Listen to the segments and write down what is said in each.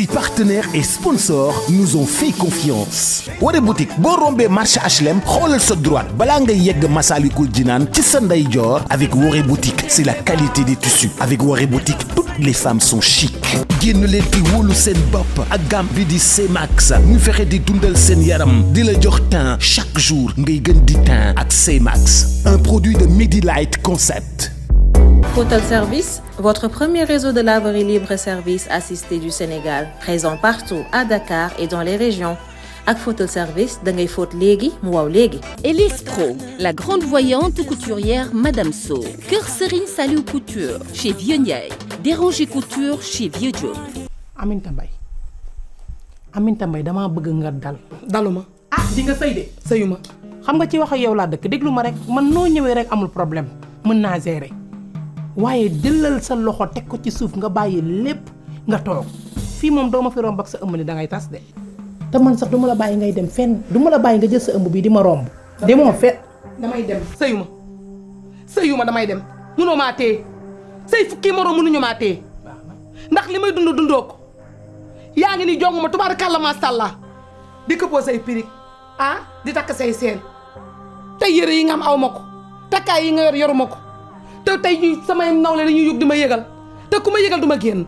aussi partenaires et sponsors nous ont fait confiance. Woré boutique boo rombee marché HLM xoolal sa droite balaa ngay yegg Massalikul Jinaan ci sa ndeyjoor. Avec Woré boutique c'est la qualité des tissus. Avec Woré boutique toutes les femmes sont chic. génn leen di wóolu seen bopp ak gamme bi di C-Max ñu fexe di dundal seen yaram di la jox teint chaque jour ngay gën di teint ak C-Max. Un produit de Medilight Concept. Photal Service, votre premier réseau de laverie libre et service assisté du Sénégal, présent partout à Dakar et dans les régions. Ak Photal Service, da ngay fóot léegi mu waaw léegi. Elise Pro, la grande voyante couturière Madame So. Kër Serigne Saliou Couture chez Vieux Ndiaye. Déranger Couture chez Vieux Diop. Aminta Mbaye damaa bëgg nga daluma di nga sëy de sëyuma xam nga ci wax ak yow laa dëkk déglu ma rek man noo ñëwee rek amul problème mën naa gérer waaye jëlal sa loxo teg ko ci suuf nga bàyyi lépp nga toog fii moom doo ma fi romb ak sa ëmb ni da ngay tas de te man sax du ma la bàyyi ngay dem fenn du ma la bàyyi nga jël sa ëmb bii di ma romb demoo fet damay dem sëyuma damay dem mënoo maa téye say fukki moroom mënuñu maa téye ndax li may dundoo ko yaa ngi ni jong ma tubaarkàlla maa Allah di ko posé say pirig di takk say seen tey yére yi nga am aw ma ko takkaay yi nga yor yoruma ko te tey ñuy samay nawle dañuy yóbbu di ma yëgal te ku ma yëgal du ma génn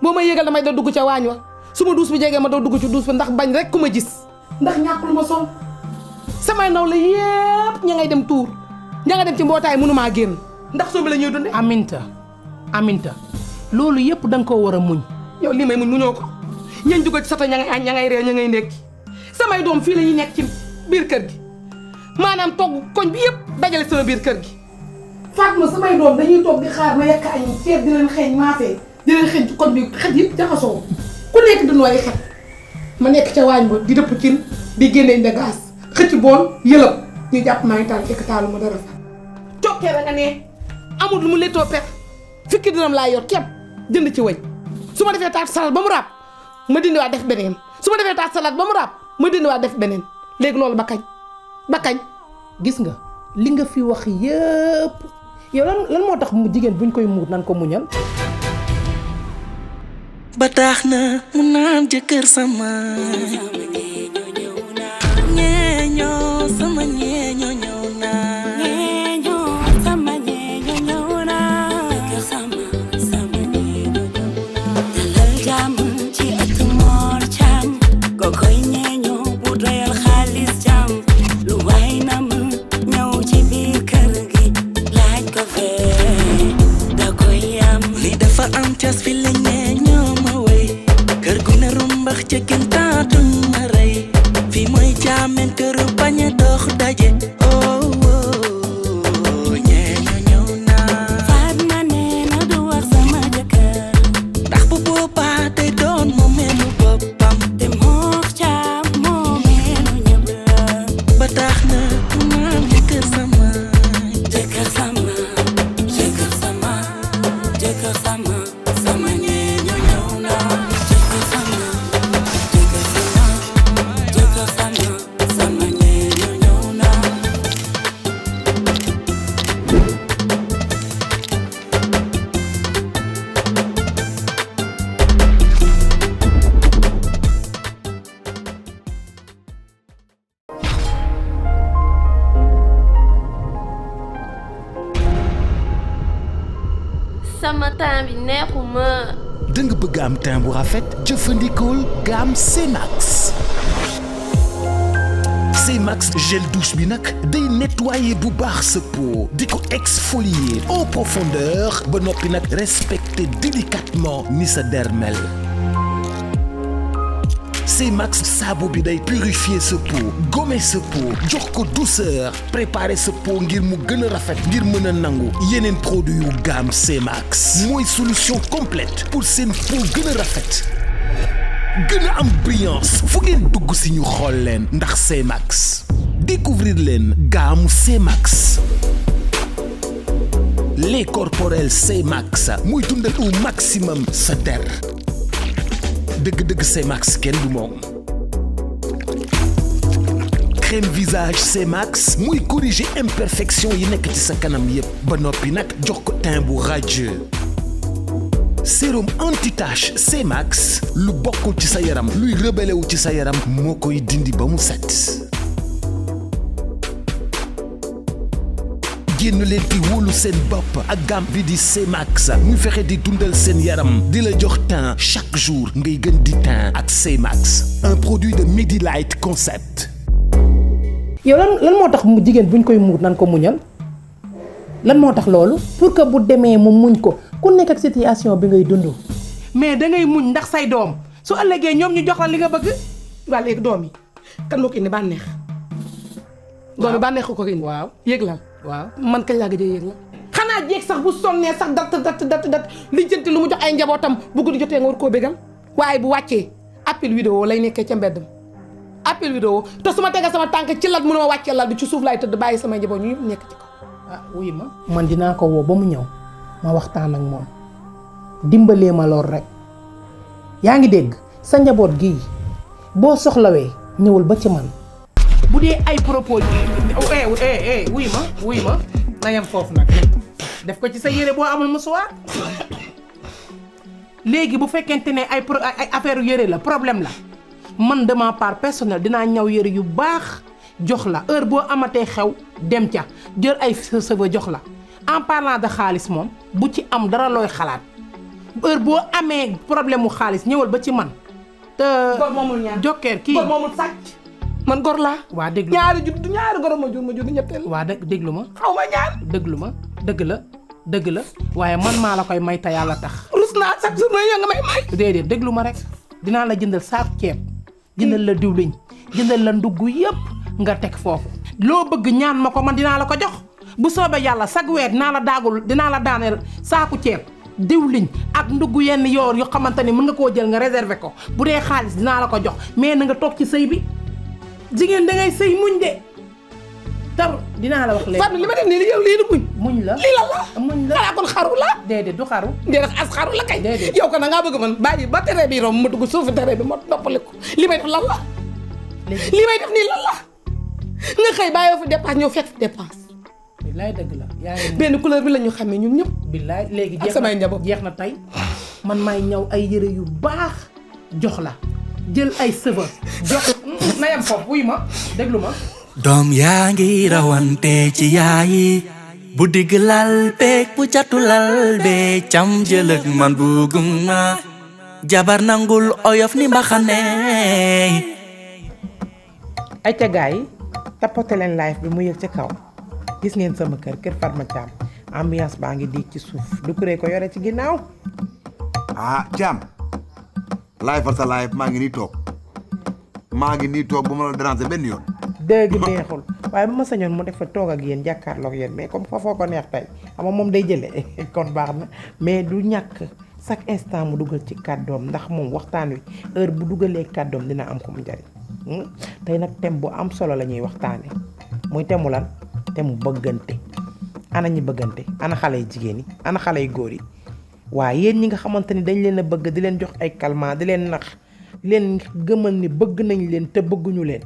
boo ma yëgal damay da dugg ca waañ wa su ma duus bi jegee ma doo dugg ci duus bi ndax bañ rek ku ma gis ndax ñàkk lu ma sol samay nawle yépp ña ngay dem tuur ña nga dem ci mbootaay mënumaa génn ndax soo bi la ñuy dunde Aminta loolu yépp da nga koo war a muñ yow lii may muñoo ko ñañ dugg ci sato ña ngay añ ña ngay réew ña ngay ndekki samay doom fii la ñuy nekk ci biir kër gi maanaam togg koñ bi yépp dajale sama biir kër gi Fatma samay doom dañuy toog di xaar ma yekk añ ceeb di leen xeeñ maafe di leen xeeñ ci koñ bi xet yëpp jaxasoo ku nekk di nooy xet ma nekk ca waañ ba di dëpp cin di génne inde gaz xëcc bool yëlëb ñu jàpp maa ngi taal fekk taalu ma dara fa cokkee ba nga ne amul lu mu lettoo pet fukki dërëm laa yor képp jënd ci wëñ su ma defee taat salade ba mu raab ma dindi waa def beneen su ma defee taat salade ba mu raab ma dindi waa def beneen léegi loolu ba kañ gis nga li nga fi wax yëpp yow lan moo tax mu jigéen buñ koy muur nan ko muñal ba tax na mu naan jëkkër sama ñeeñoo sama ñeeñoo ñëw naa just feeling ñoo ma way kër gu ne rumbax ca kintaatu ma rey fi mooy jaamen kër bañ a dox daje ñeeño ñëw naa Fatma nee na du wax sama jëkkër ndax bu boobaa day doon moomeelu boppam te moox caam moomeelu ñëpp la ba tax na mu naan jëkkër sama jëkkër sama jëkkër sama jëkkër sama sama teint bi neexuma. da nga bëgg am teint bu rafet jëfandikool gamme C-Max. C-Max gel douche bi nag day nettoyer bu baax sa peau di ko exfolier en profondeur ba noppi nag respecter délicatement ni sa dermel. C-Max saabu bi day purifier sa peau gommer sa peau jox ko douceur préparer sa peau ngir mu gën a rafet ngir mën a nangu yeneen produit yu gamme C-Max mooy solution complète pour seen peau gën a rafet gën a am brillance fu ngeen dugg si ñu xool leen ndax C-Max découvrir leen gamme C-Max lait corporel C-Max muy dundal au maximum sa der dëgg-dëgg C-Max kenn du moom crème visage C-Max muy corriger imperfection yi nekk ci sa kanam yépp ba noppi nag jox ko teint bu radieux sérum anti-tache C-Max lu bokkul ci sa yaram luy rebelle wu ci sa yaram moo koy dindi ba mu set. génn leen di wóolu seen bopp ak gamme bi di C-Max ñu fexe di dundal seen yaram di la jox teint chaque jour ngay gën di teint ak C-Max un produit de Medilight Concept. yow lan moo tax mu jigéen buñ koy muur nan ko muñal lan moo tax loolu pour que bu demee mu muñ ko ku nekk ak situation bi ngay dund. mais da ngay muñ ndax say doom su ëllëgee ñoom ñu jox la li nga bëgg. waa léegi doom yi kan moo ko indi bànneex. doom yi bànneex ko indi. waaw yëg la. waaw man kañ laa gëj a yëg la. xanaa jeeg sax bu sonnee sax dat lijjanti lu mu jox ay njabootam bu guddi jotee nga war koo bégal. waaye bu wàccee appel vidéo lay nekkee ca mbedd mi appel vidéo te su ma tegee sama tànk ci lal mënu ma wàccee lal bi ci suuf laay tëdd bàyyi samay njaboot ñu nekk ci kaw. ah wuy ma. man dinaa ko woo ba mu ñëw ma waxtaan ak moom dimbalee ma lool rek yaa ngi dégg sa njaboot gii boo soxlawee ñëwul ba ci man. bu dee ay propos wuy ma na yem foofu nag def ko ci sa yére boo amul musuwaar léegi bu fekkente ne ay affaire yére la problème la man de ma part personnelle dinaa ñaw yére yu baax jox la heure boo amatee xew dem ca jël ay cheveux jox la en parlant de xaalis moom bu ci am dara looy xalaat heure boo amee problème mu xaalis ñëwal ba ci man te gor moomul ñaar jokkeer kii gor moomul sàcc man gor laa. waa déglu ñaari goro ma jur ñetteel. waa déglu ma. xaw ma ñaar. déglu ma dëgg la waaye man maa la koy may te yàlla tax. rus naa chaque jour nga may. déedéet déglu ma rek dinaa la jëndal saaku ceeb jëndal la diwliñ jëndal la ndugg yëpp nga teg foofu. loo bëgg ñaan ma ko man dinaa la ko jox bu soobee yàlla chaque weer dinaa la daaneel saaku ceeb diwliñ ak ndugg yenn yoor yoo xamante ni mën nga koo jël nga réserver ko bu dee xaalis dinaa la ko jox mais na nga toog ci sëy bi. jigéen da ngay sëy muñ de tar dinaa la wax léegi. Fatou li ma def nii yow lii du muñ la lii la muñ la xanaa kon xaru la. déedéet du xaru. déedéet as xaru la kay. déedéet yow kon da ngaa bëgg man bàyyi ba tere bi romb ma dugg suufu tere bi ma noppali ko li may def lan la. li may def nii lan la nga xëy bàyyoo fi dépense ñëw fekk fi dépense. billaay dëgg la yaa ngi benn couleur bi la ñu xamee ñun ñëpp. billaay léegi jeex na samay njaboot jeex na tey man maay ñaw ay yëre yu baax jox la. jël ay cheveux jox na yem foofu wuy ma déglu ma. doom yaa ngi rawante ci yaayi bu digg lal beeg bu catu lal beeg cam jëlëg man buguma jabar nangul oyof ni mbaxane. ay ca gaa yi tapote leen live bi mu yëg ci kaw gis ngeen sama kër Fatma Thiam ambiance baa ngi diig ci suuf du kuree ko yore ci ginnaaw. ah Thiam. live sa live maa ngi nii toog bu ma la déranger benn yoon. dëgg neexul waaye bu ma sañoon mu def fa toog ak yéen jàkkaarloog yéen mais comme foo ko neex tey xam nga moom day jëlee kon baax na mais du ñàkk chaque instant mu dugal ci kàddoom ndax moom waxtaan wi heure bu dugalee kàddoom dina am ko mu njariñ tey nag thème bu am solo la ñuy waxtaane muy thème lan thème bëggante ana ñi bëggante ana xale yu jigéen yi ana xale yu góor yi. waaye yéen ñi nga xamante ni dañ leen a bëgg di leen jox ay calmant di leen nax di leen gëmal ni bëgg nañ leen te bëgguñu leen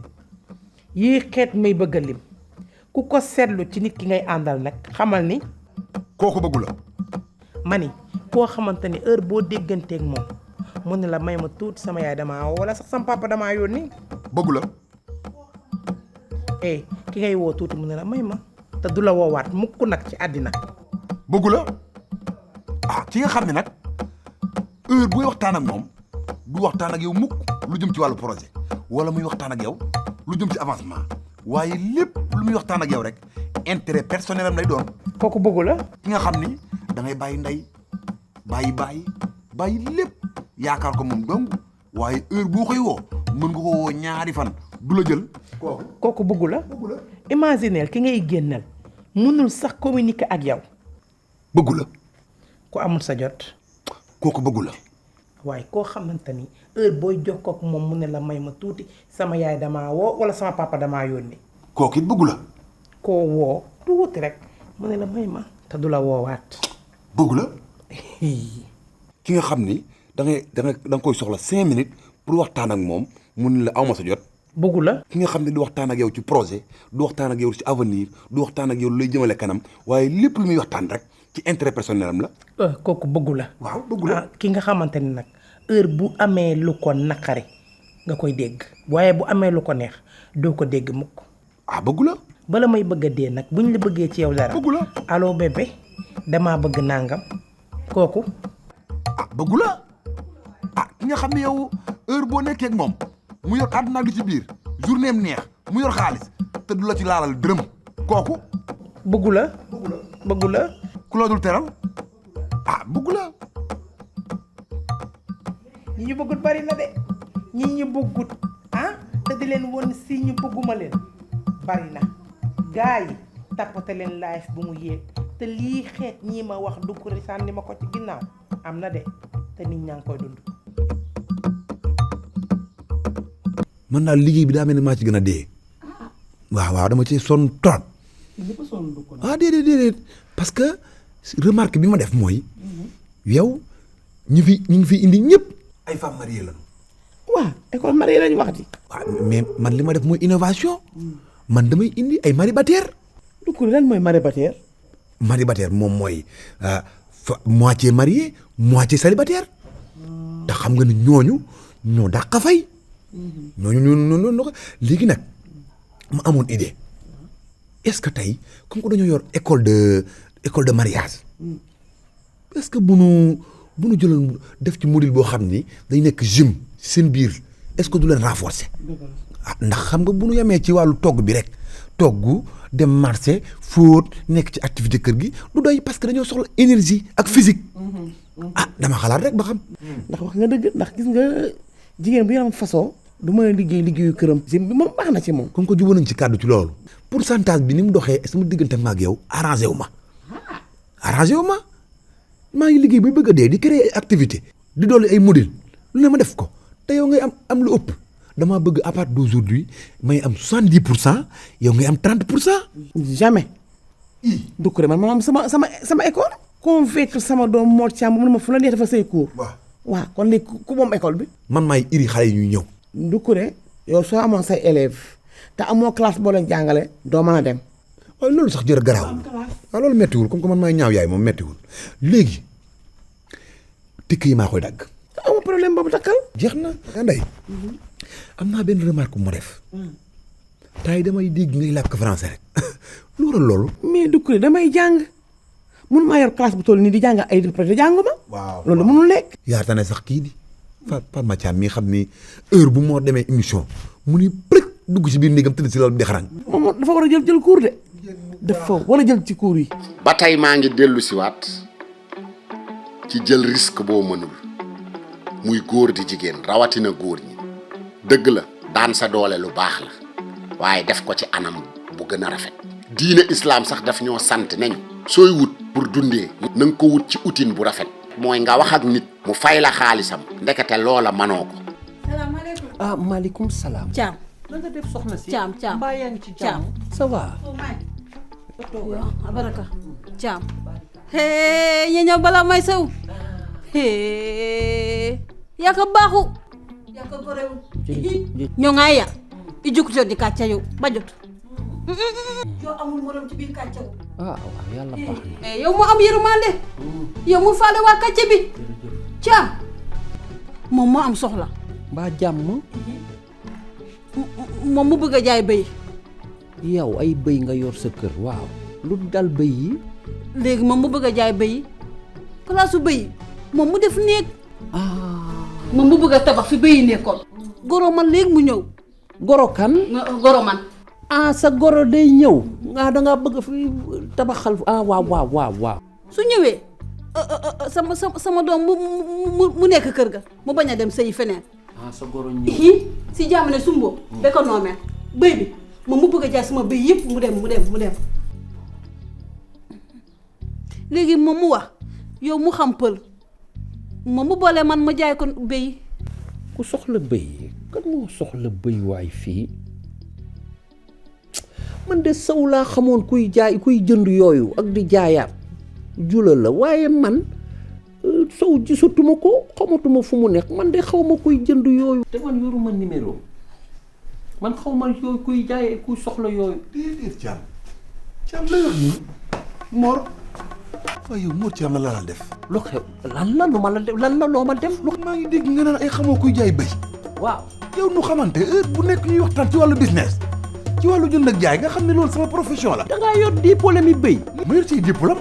yii xeet may bëgg a lim ku ko seetlu ci nit ki ngay àndal nag xamal ni kooku bëggu la. ma ni koo xamante ni heure boo dégganteeg moom mu ne la may ma tuuti sama yaay damaa wala sax sama papa damaa yónni. bëggu la. ki ngay woo tuuti mu ne la may ma te du la woowaat mukk nag ci àddina. bëggu la. ki nga xam ne nag heure buy waxtaan ak moom du waxtaan ak yow mukk lu jëm ci wàllu projet wala muy waxtaan ak yow lu jëm ci avancement waaye lépp lu muy waxtaan ak yow rek intérêt personnel am lay doon. kooku bëggu la. ki nga xam ni da ngay bàyyi ndey bàyyi lépp yaakaar ko moom dong waaye heure boo koy woo mën nga ko woo ñaari fan du la jël. kooku bëggu la. imagineel ki ngay génnal mënul sax communiquer ak yow. bëggu la. ku amul sa jot. kooku bëggu la. waaye koo xamante ni heure booy jokkoo ak moom mu ne la may ma tuuti sama yaay damaa woo wala sama papa damaa yónni. kooku it bëggu la. koo woo tuuti rek mu ne la may ma te du la woowaat. bëggu la. ki nga xam ni da nga koy soxla 5 minutes pour waxtaan ak moom mu ne la awma sa jot. bëggu la. ki nga xam ne du waxtaan ak yow ci projet du waxtaan ak yow ci avenir du waxtaan ak yow lay jëmale kanam waaye lépp lu muy waxtaan rek ci intérêt personnel am la. kooku bëggu la. waaw bëggu la ki nga xamante ni nag heure bu amee lu ko naqari nga koy dégg waaye bu amee lu ko neex doo ko dégg mukk. bëggu la. bala may bëgg a dee nag buñ la bëggee ci yow dara. bëggu la. allo bébé damaa bëgg nangam kooku. bëggu la. ki nga xam ne yow heure boo nekkee ak moom mu yor àdduna li ci biir journée am neex mu yor xaalis te du la ci laalal dërëm kooku. bëggu la. bëggu la. ku la dul teral bëggu la. ñi ñu bëggut bari na de ñi ñu bëggut te di leen won si ñu bëgguma leen bari na gars yi tappate leen live bu mu yéeg te lii xeet ñii ma wax du ko sànni ma ko ci ginnaaw am na de te nit ñaa ngi koy dund. man daal liggéey bi daa mel ni maa ci gën a dee. waaw dama ci sonn trop. déedéet parce que remarque bi ma def mooy yow ñu ngi fi indi ñëpp ay femmes mariées lañu. waaw école mariée lañu wax di. waaw mais man li ma def mooy innovation man damay indi ay maribataires. du ko lan mooy maribataire. maribataire moom mooy moitié marié moitié célibataire te xam nga ni ñooñu ñoo dàq fay. ñooñu léegi nag ma amoon idée est-ce que tey comme que dañoo yor école de mariage est-ce que bu nu jëloon def ci module boo xam ni day nekk gym seen biir est-ce que du leen renforcer. ndax xam nga bu nu yemee ci wàllu togg bi rek togg dem marché fóot nekk ci activité kër gi du doy parce que dañoo soxla énergie ak physique. dama xalaat rek ba xam. ndax wax nga dëgg ndax gis nga jigéen bu yaram façon du mën a liggéeyu këram. gym bi moom baax na ci moom. comme que jubóo nañ ci kàddu ci loolu. pourcentage bi ni mu doxee sama diggante ma ak yow arrangé wu ma. maa ngi liggéey ba bëgg a dee di créer ay activité di dolli ay modèle lu ne ma def ko te yow ngay am lu ëpp damaa bëgg à partir d'aujourd'hui may am 70% yow ngay am 30%. jamais. du ko man ma am sama école. convaincre sama doom Mor Thiam mu ne ma fu la neex dafa say cours. waaw kon léegi ku moom école bi. man maay iri xale yi ñuy ñëw. du ko yow soo amoon say élèves te amoo classe boo leen jàngale doo mën a dem. waaye loolu sax jërë garaaw. waaw loolu méttiwul comme que man maay ñaaw yaay moom méttiwul léegi tikk yi maa koy dagg. amul problème boobu takkal. jeex na nday am naa benn remarque bu ma def. tay damay dégg ngay làkk français rek loolu. mais du ko damay jàng mun maa yor classe bu toll nii di jàng ay interprète jàngu ma. waaw loolu mënul nekk. yaata ne sax kii di Pape Mathiam mi xam ni heure bu moo demee émission mu ni prëk dugg ci biir néegam tëdd si loolu di xarañ. moom dafa war a jël cours de. dafa war a jël ci cours yi. ba tey maa ngi dellu si waat ci jël risque boo mënul muy góor di jigéen rawatina góor ñi dëgg la daan sa doole lu baax la waaye def ko ci anam bu gën a rafet. diine islam sax daf ñoo sant nañu sooy wut pour dundee na nga ko wut ci outil bu rafet mooy nga wax ak nit mu fay la xaalisam ndekete loola manoo ko. salaamaaleykum. maaleykum salaam. Thiam. na nga def soxna si. Thiam mbaa yaa ngi ci jàmm. ça va. abaraka Thiam. ña ñëw bala may sew. yaa ko baaxu. yaa ko gorew. ñoo ngaa ya i jukutoo di kàcca yow ba jot. yow amul morom ci biir kàcca wu. waaw yàlla baax na. yow mu am yërmande. yow mu faale waa kàcce bi. Thiam moom moo am soxla. mbaa jàmm. moom mu bëgg a jaay bëy. yow ay bëy nga yor sa kër waaw lu dal bëy yi. léegi moom mu bëgg a jaay bëy place su bëy moom mu def néeg. moom mu bëgg a tabax fi bëy yi nekkoon. goro man léegi mu ñëw. goro kan. goro man. sa goro day ñëw nga dangaa bëgg fi tabaxal waaw. su ñëwee sama doom mu nekk kër ga mu bañ a dem sëyi feneen. sa goro ñëw. si jàmm ne sumboo ba ko noomee bëy bi moom mu bëgg a jaay sama bëy yëpp mu dem léegi moom mu wax yow mu xam pël moom mu boole man ma jaay ko bëy. ku soxla bëy kan moo soxla bëy waay fii man de saw laa xamoon kuy jënd yooyu ak di jaayaat jula la waaye man saw gisatuma ko xamatuma fu mu nekk man de xaw ma kuy jënd yooyu. te man yoruma numéro man xaw ma yooyu kuy jaayee kuy soxla yooyu. déedéet Thiam la yor nii Mor waaye yow Mor Thiam la def. lu xew lan la lu ma la def lan la loo ma def. maa ngi dégg nga naan ay xamoo kuy jaay bëy. waaw yow nu xamante heure bu nekk ñuy waxtaan ci wàllu business ci wàllu jënd ak jaay nga xam ne loolu sama profession la. da ngaa yor diplôme mi bëy. ma yor ci diplôme.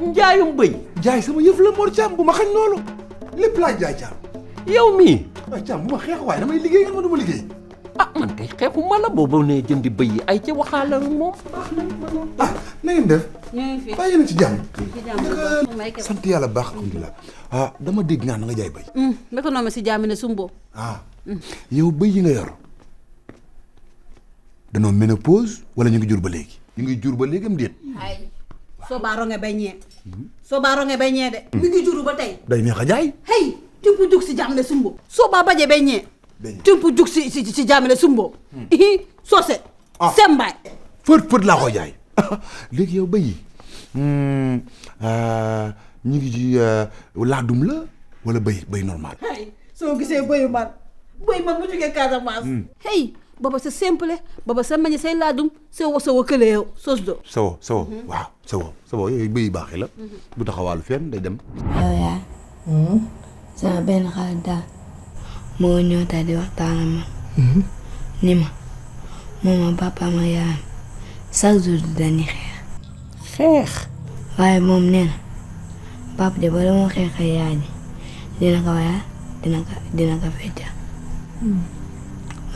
njaayum bëy. jaay sama yëf la Mor Thiam bu ma xañ loolu lépp laa jaay Thiam. yow mii. waaye Thiam bu ma xeex waaye damay liggéey nga ma du ma liggéey. ah man kay xeexuma la boobu ne jëndi bëy yi ay ca waxaala moom. ah na ngeen def. ñu ngi fi bàyyi na ci jàmm. ci jàmm sant yàlla baax alhamdulilah. ah dama dégg nga jaay bëy. naka noonu si jàmm ne sumbo. ah yow bëy yi nga yor danoo ménopause wala ñu ngi jur ba léegi. ñu ngi jur ba léegi am déet. ay soo baa ronge bay ñee. soo baa ronge bay ñee de. mi ngi juru ba tey. day neex a jaay. hey timpu jug si jàmm ne sumbo. soo baa baje bay ñee. timpu jug si jàmm ne sumbo. soose. sembaay. fët laa ko jaay. léegi yow bëy yi ñu ngi ci laadum la wala bëy normal. hey soo gisee bëyu man bëy man mu jógee Casamance. hey booba sa simple booba sa mañi say laadum sa kële yow soos do. sawo waaw sawo yooyu bëy baaxee la. bu taxawaalu fenn day dem. yow yaa sama benn xarit daal moo ñëw tey di waxtaan ak ma ni ma moom papa ma yaayam chaque jour dañuy xeex waaye moom nee na papa de ba dama xeexee yaay ji dina ko wayaa dina ko fecca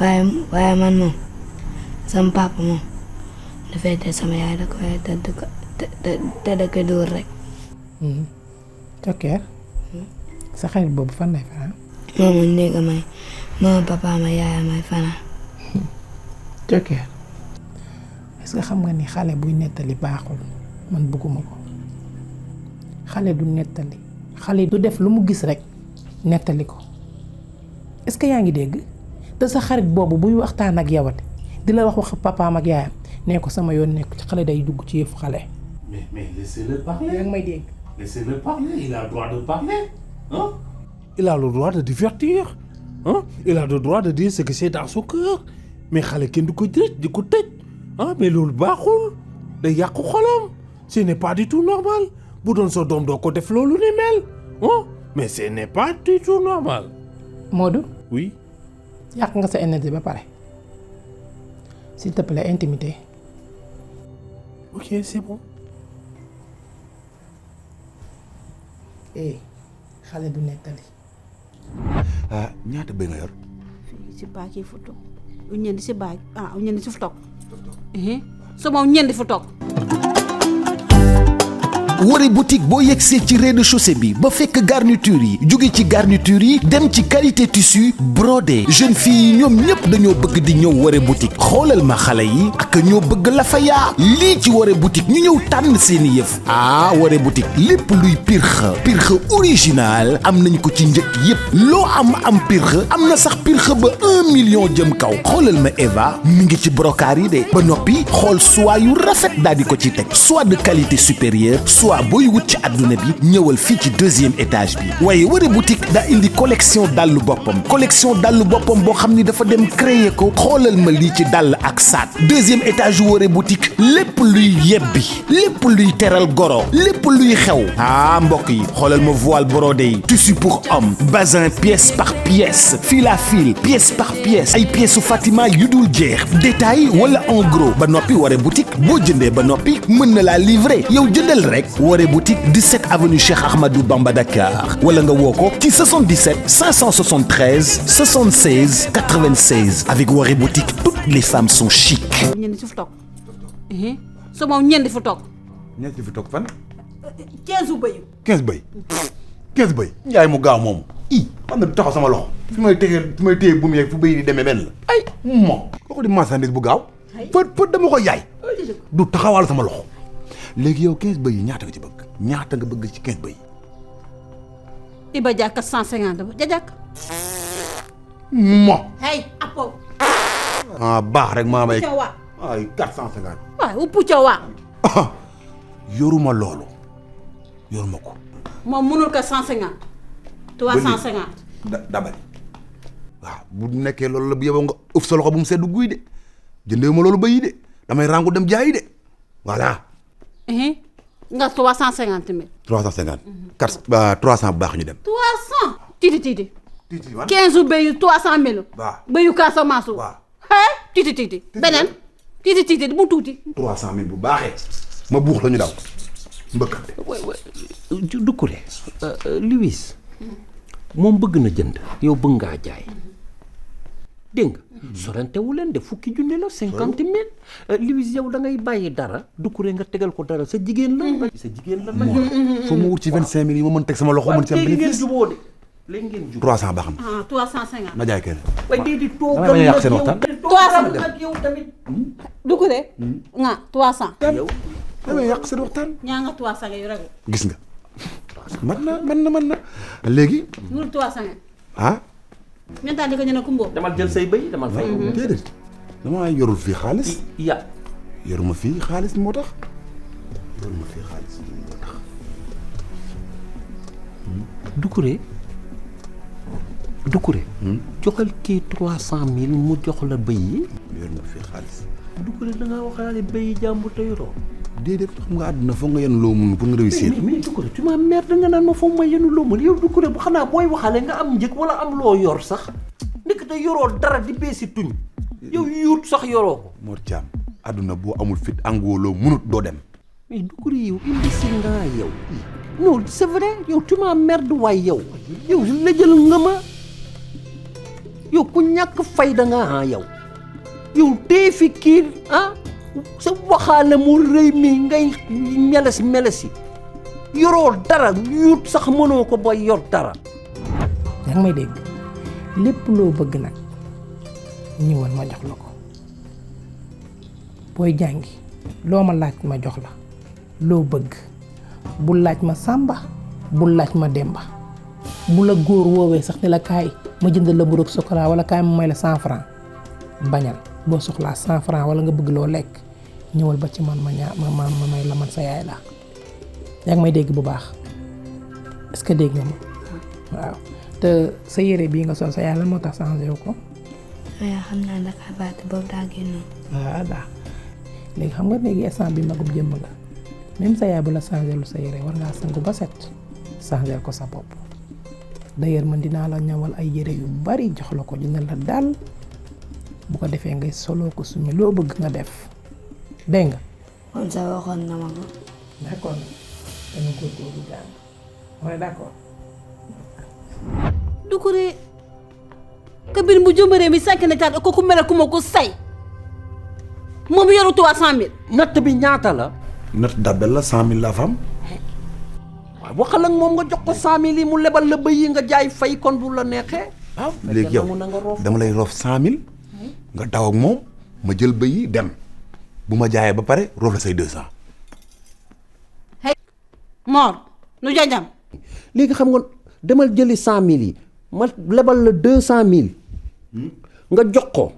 waaye man moom sama papa moom dafay te sama yaay da ko waye te da ko dóor rek. Cokkeer sa xarit boobu fan lay fanaan. moomu néeg may moom papa ma yaay may fanaan. Cokkeer est-ce que xam nga ni xale buy nettali baaxul man bëgguma ko xale du nettali xale du def lu mu gis rek nettali ko est-ce que yaa ngi dégg te sa xarit boobu buy waxtaan ak yawate di la wax papaam ak yaayam nee ko sama yoon nekk ci xale day dugg ci yëfu xale. mais laissez-le parler. yaa ngi may dégg. Laissez-le parler, il a le droit de parler. Hein? Il a le droit de divertir. Hein? Il a le droit de dire ce que c'est dans son cœur. Mais xale kenn du ko tëj di ko tëj. Ah mais loolu baaxul. day yàqu xolam. Ce n'est pas du tout normal. bu doon sa doom doo ko def loolu ni mel. Hein? Mais ce n'est pas du tout normal. Modou. Oui. yàq nga sa énergie ba pare. S'il te plaît intimité. Ok, c'est bon. xale du nettali. ñaata bëy nga yor. si baag yi fu toog ñeenti si baag ñeenti si fu toog. so moom ñeenti fu toog. Woré boutique boo yegsee ci rez-de-chaussée bi ba fekk garniture yi jóge ci garniture yi dem ci qualité tissu brodé jeune fille yi ñoom ñëpp dañoo bëgg di ñëw Woré boutique xoolal ma xale yi ak ñoo bëgg la fa yaa lii ci Woré boutique ñu ñëw tànn seeni yëf Woré boutique lépp luy pirxe original am nañ ko ci njëkk yépp loo am pirxe am na sax pirxe ba 1 million jëm kaw xoolal ma Eva mi ngi ci brocart yi de ba noppi xool soie yu rafet daal di ko ci teg soie de qualité supérieure soit booy wut ci àdduna bi ñëwal fii ci 2e étage bi waaye Woré boutique daa indi collection dàllu boppam boo xam ni dafa dem créer ko xoolal ma lii ci dàll ak saat 2e étage Woré boutique lépp luy yebbi lépp luy teral goro lépp luy xew mbokk yi xoolal ma voile brodé yi tissu pour homme bazin pièce par pièce fil à fil pièce par pièce ay pièces su Fatima yu dul jeex détail wala en gros ba noppi Woré boutique boo jëndee ba noppi mën na laa livrer yow jëndal rek Woré boutique 17 avenue Cheikh Ahmadou Bamba Dakar wala nga woo ko ci 77 573 76 96 avec Woré boutique toutes les femmes sont chic. ñeenti fu toog. so moom ñeenti fu toog. ñeenti fu toog fan. 15 bëy. 15 bëy. 15 bëy. njaay mu gaaw moomu. xam na du taxaw sama loxo. fi may téye bu mu yeeg fu bëy di demee benn la. ay moom. kooku di marchandise bu gaaw. fët dama ko jaay. du taxawal sama loxo. léegi yow 15 bëy yi ñaata nga ci bëgg ñaata nga bëgg ci 15 bëy yi. Iba Dia 450 ba jajak. mo. hey Apo. baax rek maa may. Puccawa. ay 450. waaw Puccawa. yoruma loolu yoruma ko. moom mënul ko 150. 350. dabali waaw bu nekkee loolu la bu yeboo nga ëf sa loxo bu mu seddu guy de jëndee ma loolu bëy yi de damay rangu dem jaayi de voilà. nga 350 000. 350. 300 bu baax ñu dem. 300. titi. titi wan 15 béyu 300 000. waaw béyu Casamance. waaw titi. beneen titi mu tuuti. 300 000 bu baaxee. ma buux la ñu daw mbëkkante. Doucouré Louis moom bëgg na jënd yow bëgg ngaa jaay dégg nga sorantewu leen de fukki junni la 50 000 Louis yow da ngay bàyyi dara Doucouré nga tegal ko dara sa jigéen la sa jigéen la nag fu mu wut ci 25 000 yi ma mën teg sama loxo mën ci am bénéfice léegi ngeen jubóo 300 baax na 350 ma jaay kenn waaye dee di toog damay yàq seen waxtaan 300 ak yow tamit Doucouré nga 300 yow damay yàq seen waxtaan ñaa nga 300 yu rek gis nga man na léegi mul 300 ah ñantaan di ko ñëna kumbo demal jël say bëy demal fay déedéet dama yorul fii xaalis yoruma fii xaalis moo tax Doucouré joxal kii 300 000 mu jox la bëy yi yoruma fii xaalis Doucouré da ngaa waxaale bëy jàmbur te yoroo déedéet xam nga àdduna foog nga yenn loo mun pour nga réussir. mais Doucouré tu m'emmerdes nga naan ma foog ma yenn loo mun yow Doucouré bu xanaa booy waxale nga am njëg wala am loo yor sax ndekk te yoroo dara di beesi tuñ yow yuut sax yoroo ko. Mor Thiam àdduna boo amul fit angoo loo munut doo dem. mais Doucouré yow imbécile nga yow non c'est vrai yow tu m'emmerdes waay yow la jël nga ma yow ku ñàkk fayda nga yow tee fi kii sa waxaale mu rëy mi ngay melesi yoroo dara yuut sax mënoo ko ba yor dara. yaa ngi may dégg lépp loo bëgg nag ñëwal ma jox la ko booy jàngi loo ma laaj ma jox la loo bëgg bul laaj ma Samba bul laaj ma Demba bu la góor woowee sax ne la kaay ma jëndal la mburu ak chocolat wala kaay ma may la 100 francs bañal boo soxlaa 100 francs wala nga bëgg loo lekk ñëwal ba ci man ma may la man sa yaay la yaa ngi may dégg bu baax est-ce que dégg nga ma waaw te sa yére bii nga sol sa yaay lan moo tax changé wu ko. waaye xam naa ndax abaate boobu daa génnoon. waaw daa léegi xam nga léegi instant bi magum jëmm nga même sa yaay bu la changé lu sa yére war ngaa sangu ba set changé ko sa bopp d'ailleurs man dinaa la ñawal ay yére yu bari jox la ko jëndal la daal bu ko defee ngay soloo ko sumi loo bëgg nga def dégg nga. kon sa waxoon na ma ko. d'accord dama góorgóorlu jàng mooy d'accord. Doucouré kabir mu jëmbëree mi sànq na taat ko ku mel ku ma ko say moom yoru 300 000. natt bi ñaata la. natt dabel la 100 000 la fam. waaw waxal ak moom nga jox ko 100 000 yi mu lebal la bëy yi nga jaay fay kon bu la neexee. waaw léegi yow dama lay roof 100 000 nga daw ak moom ma jël bëy yi dem bu ma jaayee ba pare roof la say 200. hey Mor nu janjam. léegi xam nga demal jëli 100 000 yi ma lebal la 200 000 nga jox ko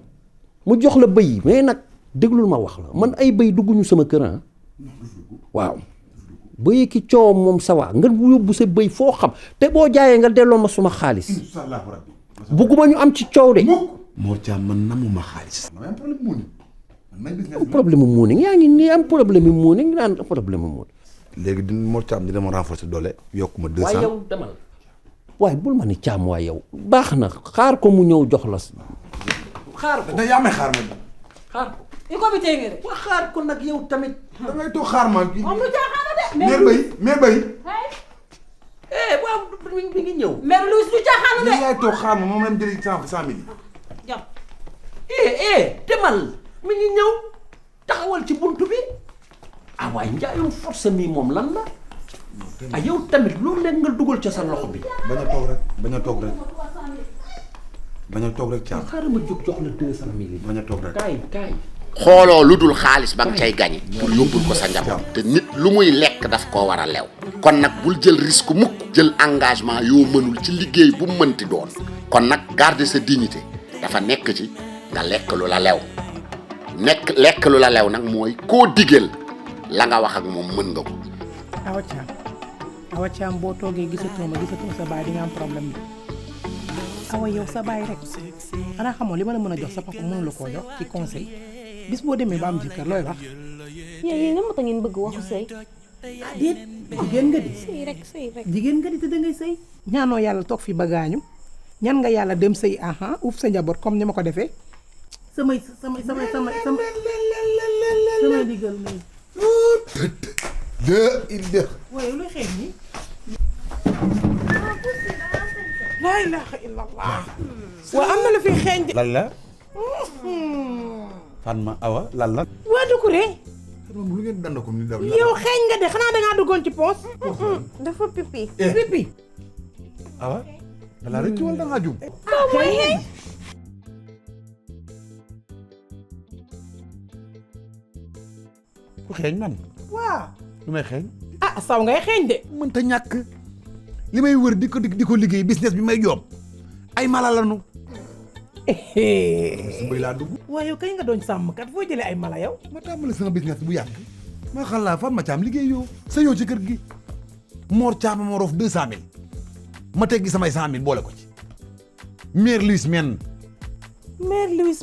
mu jox la bëy yi mais nag déglul ma wax la man ay bëy dugguñu sama kër waaw bëy ki coow moom sa waa nga yóbbu sa bëy foo xam te boo jaayee nga delloo ma suma xaalis bugguma ñu am ci coow de. Mor Thiam man namuma xaalis. problème mu muuning yaa ngi nii am problème mu muuning naan problème mu muuning. léegi di Mor Thiam dina ma renforcer doole yokk ma 200. waaye yow demal waaye bul ma ni Thiam waaye yow baax na xaar ko mu ñëw jox la. xaar ko da yaa may xaar ma. xaar ko. i ko bi tee nga de. waa xaar ko nag yow tamit. da ngay toog xaar ma. moom lu jaaxaana de. meer bay. waaw mi ngi ñëw. mais lu jaaxaana de. yaay toog xaar ma moom lañ jëli 100 000 yi. jam. demal mi ngi ñëw taxawal ci buntu bi. waaye njaayum force mi moom lan la. yow tamit loolu leen nga dugal ca sa loxo bi. bañ a toog rek Thiam. xaaral ma jóg jox la 200 000 yi. bañ a toog rek kaay. xooloo lu dul xaalis ba nga cay gañe pour yóbbul ko sa njaboot te nit lu muy lekk daf koo war a lew kon nag bul jël risque mukk jël engagement yoo mënul ci liggéey bu mënti doon kon nag garder sa dignité dafa nekk ci nga lekk lu la lew lekk lu la lew nag mooy koo digeel la nga wax ak moom mën nga ko. Awa Thiam boo toogee gisatoo sa baay di nga am problème bi Awa yow sa baay rek xanaa xamoo li ma la mën a jox sa papa mënu la koo jox ci conseil bis boo demee ba am jëkkër looy wax. yéen nga mata ngeen bëgg waxu sëy déet jigéen nga di sëy rek jigéen nga di te da ngay sëy ñaanoo yàlla toog fi ba gaañu ñan nga yàlla dem sëy uuf sa njaboot comme ni ma ko defee samay digal nii waaye luy xeeñ ni laa ilaaha illallah waa am na lu fi xeeñ de lan la Fatma Awa lan la waa Doucouré moom lu ngeen dand ko ni daw yow xeeñ nga de xanaa dangaa duggoon ci poos dafa pipi pipi Awa dala rëcc wala dangaa jum mooy xeeñ ku xeeñ man waaw lu may xeeñ saw ngay xeeñ de mënta ñàkk li may wër di ko liggéey business bi may joob ay mala lanu su bay laa dugg waaye yow kay nga doon sàmmkat foo jëlee ay mala yow ma tàmbali sama business bu yàgg ma xalaa fan ma caam liggéey yow sa yow ci kër gi Mor Caam ma roof 200 000 ma teggi samay 100 000 boole ko ci mère Louis men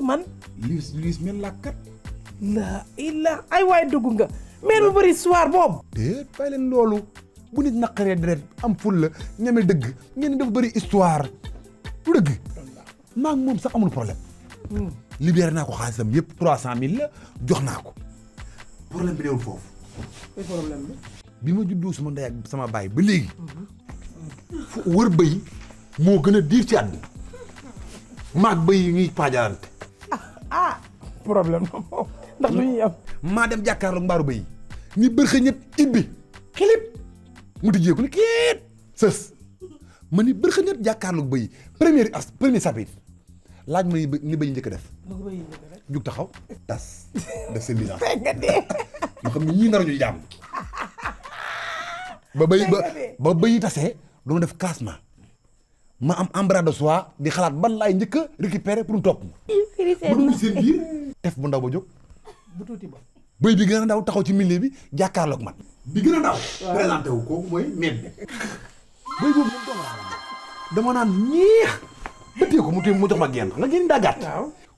man Louis men làkkat la illa ay waay dugg nga mère bu bëri soir boobu déet bàyyi leen loolu bu nit naqaree deret am ful la ñeme dëgg ngeen dafa bëri histoire du dëgg maa ngi moom sax amul problème libéré naa ko xaalisam yëpp 300 000 la jox naa ko problème bi newul foofu problème bi ma juddoo sama ndey ak sama baay ba léegi fu wër bëy moo gën a diir ci àdduna maag bëy yi ñuy paajalante problème ndax lu ñuy am maa dem jàkkaarloog mbaaru bëy ñi bërxa ñett ibbi xilip mu tijjee ko ni kiit sës ma ni bërxa ñett jàkkaarloog bëy premier chapitre laaj ma ni bëy njëkk a def jug taxaw tas def seen bilan ma xam ne ñii naruñu jàmm ba bëy tasee doon def classement ma am embarras de soi di xalaat ban laay njëkk a récupérer pour mu topp ma dugg seen biir def bu ndaw ba jóg bu tuuti ba bëy bi gën a ndaw taxaw ci milieu bi jàkkaarloog man bi gën a ndaw présenté wu kooku mooy meet bi bëy boobu moom dama naan ñeex ba téye ko mu jox ma genn nga genn daa gàtt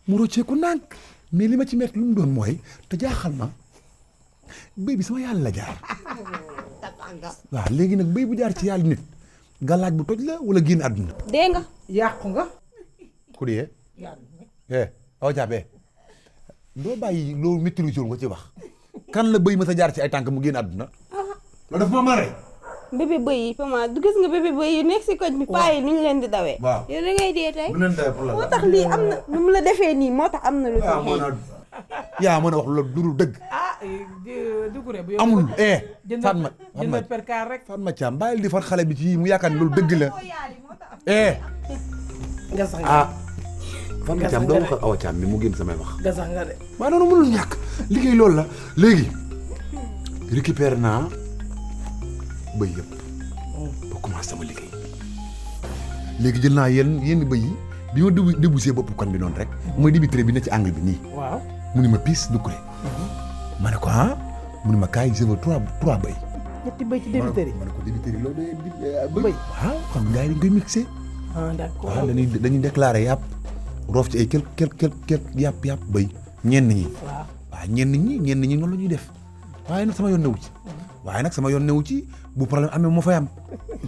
mu rocceeku nànk mais li ma ci metti lu mu doon mooy te jaaxal ma bëy bi sama yàlla la jaar waaw léegi nag bëy bu jaar ci yàlla nit gàllaaj bu toj la wala génn àdduna dee nga yàqu nga ku dee aw jàppee doo bàyyi loolu maîtrise nga ci wax kan la bëy ma sa jaar ci ay tànk mu génn àdduna loolu dafa ma mare bébé bëy yi pama du gis nga bébé bëy yi nekk si koñ bi paa yi nu ñu leen di dawee waaw yow da ngay dee tey du leen dawee pour la moo tax lii am na nu mu la defee nii moo tax am na lu fi xeeñ yaa mën a wax loolu du dëgg Doucouré bu amul Fatma jëndal perkaar rek Fatma Thiam bàyyil di far xale bi ci mu yaakaar ne loolu dëgg la nga sax Fatma Thiam doo wax ak Awa Thiam mi mu génn samay wax nga sax nga de maa noonu mënul ñàkk liggéey loolu la léegi récupéré naa bëy yëpp ba commencé sama liggéey léegi jël naa yenn bëy yi bi ma débouché bopp kon bi noonu rek mooy débitré bi ne ci angle bi nii waaw mu ni ma piis Doucouré ma ne ko mu ni ma kaay je veux trois bëy ñetti bëy ci débitré ma ne ko débitré loolu bëy waaw xam nga gars yi dañ koy mixé d'accord waaw dañuy déclaré yàpp roof ci ay quelque yàpp bëy ñenn ñi waaw ñenn ñi noonu la ñuy def waaye nag sama yoon newu ci bu problème amee moo fay am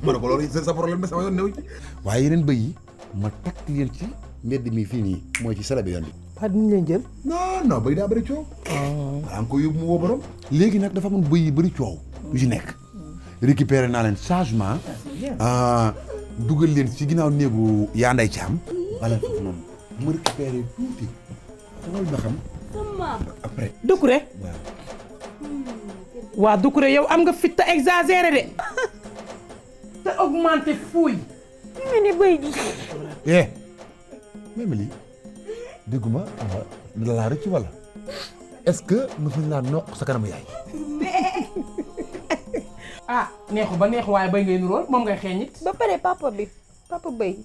ma ne ko loolu sa problème ba sama yoon newu ci waaye yeneen bëy yi ma takk leen ci mbedd mi fii nii mooy ci sala bi yoon bi waa duñu leen jël non bëy daa bëri coow balaa nga ko yóbbu mu woo borom léegi nag dafa amoon bëy yi bëri coow yu ci nekk récupéré naa leen changement dugal leen ci ginnaaw néegu yaa nday caam wala foofu noonu ma récupéré tuuti xool ba xam après Doucouré waa Doucouré yow am nga fit te exagéré de te augmenté fuuy ñu ne bëy di même lii dégguma da laa rëcc wala est-ce que mos nañ laa noq sa kanamu yaay neexu ba neexu waaye bëy ngay nuróol moom ngay xeeñ it ba pare papa bëy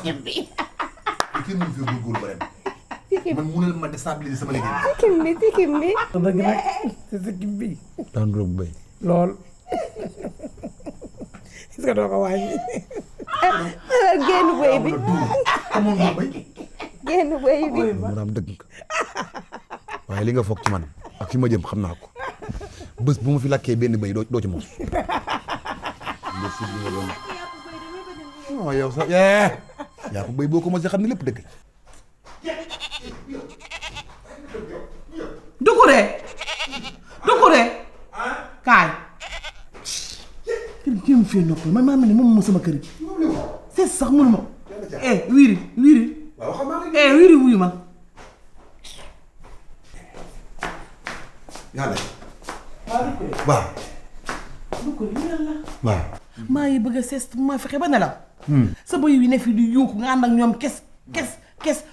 kenn mënu fi góorgóorlu ba dem man munal ma déstabiliser sama liggéey tikkim bi dëgg nag c'est sikkim bi daan roog bëy lool est-ce que doo ko wàññi génn bëy bi amoon nga bëy génn bëy bi mu naam dëgg waaye li nga foog ci man ak fi ma jëm xam naa ko bés bu ma fi lakkee benn bëy doo ci mos. non yow sax yaa ko bëy boo ko mos a xam ne lépp dëgg la. Doucouré kaay. kii mu fee noppal man maa mel ni moom moom sama kër gi. c'est sax mënu ma. wiiri. wiiri wuyu ma. yàlla. waaw. Doucouré yàlla. waaw. maa ngi bëgg a sees ma fexe ba nelaw. sa bëy wi ne fi di yuuxu nga ànd ak ñoom kes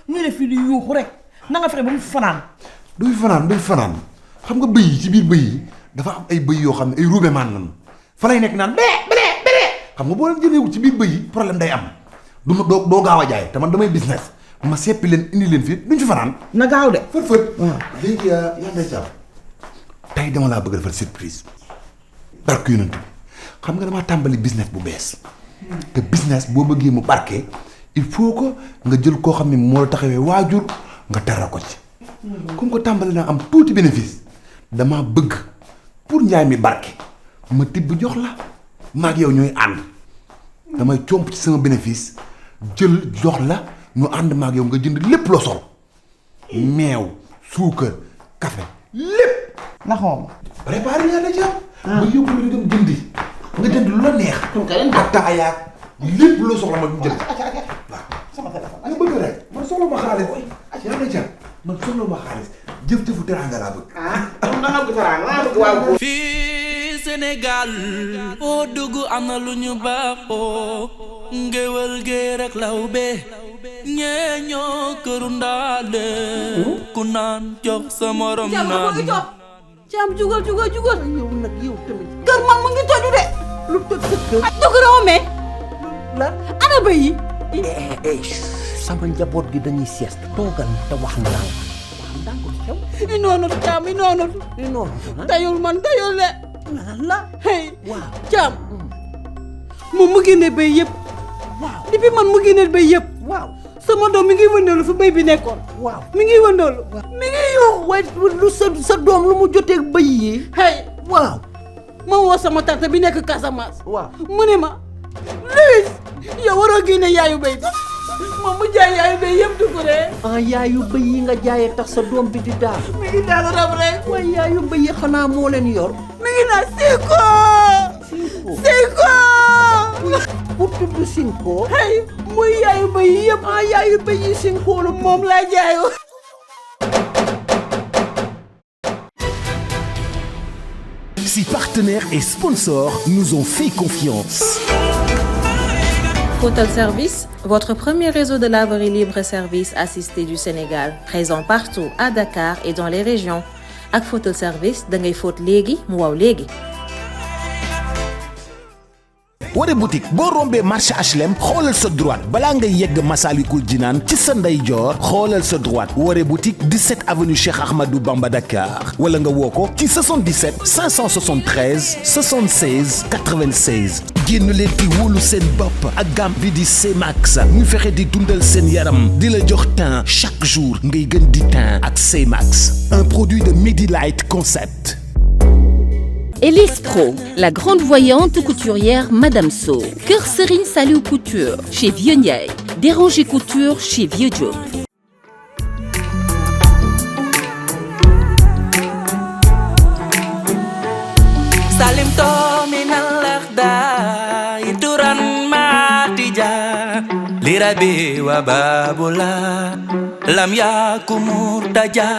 ñu ne fi di yuuxu rek na nga fexe ba mu fanaan. duy fanaan xam nga bëy yi ci biir bëy yi dafa am ay bëy yoo xam ne ay ruube maan lañu fa lay nekk naan bee xam nga boo leen jëneewul ci biir bëy yi problème day am doo gaaw a jaay te man damay business ma seppi leen indi leen fii duñ fi fanaan. na gaaw de. fët. waaw léegi yàlla day tey dama laa bëgg a defal surprise. barke yonent bi xam nga damaa tàmbali business bu bees. te business boo bëggee mu barke il faut que nga jël koo xam ne moo la taxawee waajur nga teral ko ci. comme que tàmbali naa am tuuti bénéfice dama bëgg pour njaay mi barke ma tibb jox la maag yow ñooy ànd damay comp ci sama bénéfice jël jox la ñu ànd maag yow nga jënd lépp loo sol meew suukar café lépp la xooma préparé yaa da jam ba yóbbu lu dem jëndi nga jënd lu la neex attaayaak lépp loo soxla ma jënd sama téléphone nga bëgg rek man soxla ma xaalis yaa da jam man soxla ma xaalis jëf-jëfu teranga laa bëgg. fii Sénégal foo dugg am na lu ñu baaxoo ngéwël géer ak lawbe ñee ñoo këru ndaale ku naan jox sa morom naan. Caam jugal. yow nag yow tamit. kër man mu ngi toju de. lu toj sa kër. ak Doucouré ome. la ana bëy yi. sama njaboot gi dañuy sieste toogal te wax na la. inoonu Caam inoonu tayul man tayul le la hey Caam moom mu génne béy yëpp depuis man mu génne béy yëpp sama doom mi ngi wëndeelu fi béy bi nekkoon mi ngi wëndeelu mi ngi yuux waaye lu sa doom lu mu jotee béy yi hey ma woo sama tante bi nekk Casamance mu ne ma Louis yow waroo génne yaayu béy bi moom mu jaay yaayu béy yëpp Doucouré. yaayu béy yi nga jaayee tax sa doom bi di daal. mi ngi daal rab rek. waaye yaayu béy yi xanaa moo leen yor. mi ngi naan Sinko. pour tudd Sinko. hey muy yaayu béy yi yëpp. yaayu béy yi Sinko la moom laa jaayoo. Si partenaires et sponsors nous ont fait confiance. Photel Service, votre premier réseau de laverie libre et service assisté du Sénégal, présent partout à Dakar et dans les régions. Ak Photel Service, da ngay fóot léegi mu waw léegi. Wore boutique boo rombee marché HLM xoolal sa droite balaa ngay yegg Massalikul Jinaan ci sa ndeyjoor xoolal sa droite Wore boutique 17 avenue Cheikh Ahmadou Bamba Dakar wala nga woo ko ci 77 573 76 96. génn leen di wóolu seen bopp ak gamme bi di C-Max ñu fexe di dundal seen yaram di la jox teint chaque jour ngay gën di teint ak C-Max, un produit de Medilight Concept. Elise Pro, la grande voyante couturière Madame So. Kër Serigne Saliou Couture chez Vieux Ndiaye. Déranger Couture chez Vieux Diop. Salim to minal lakhda ituran matija lirabi wa babula lam yakumur taja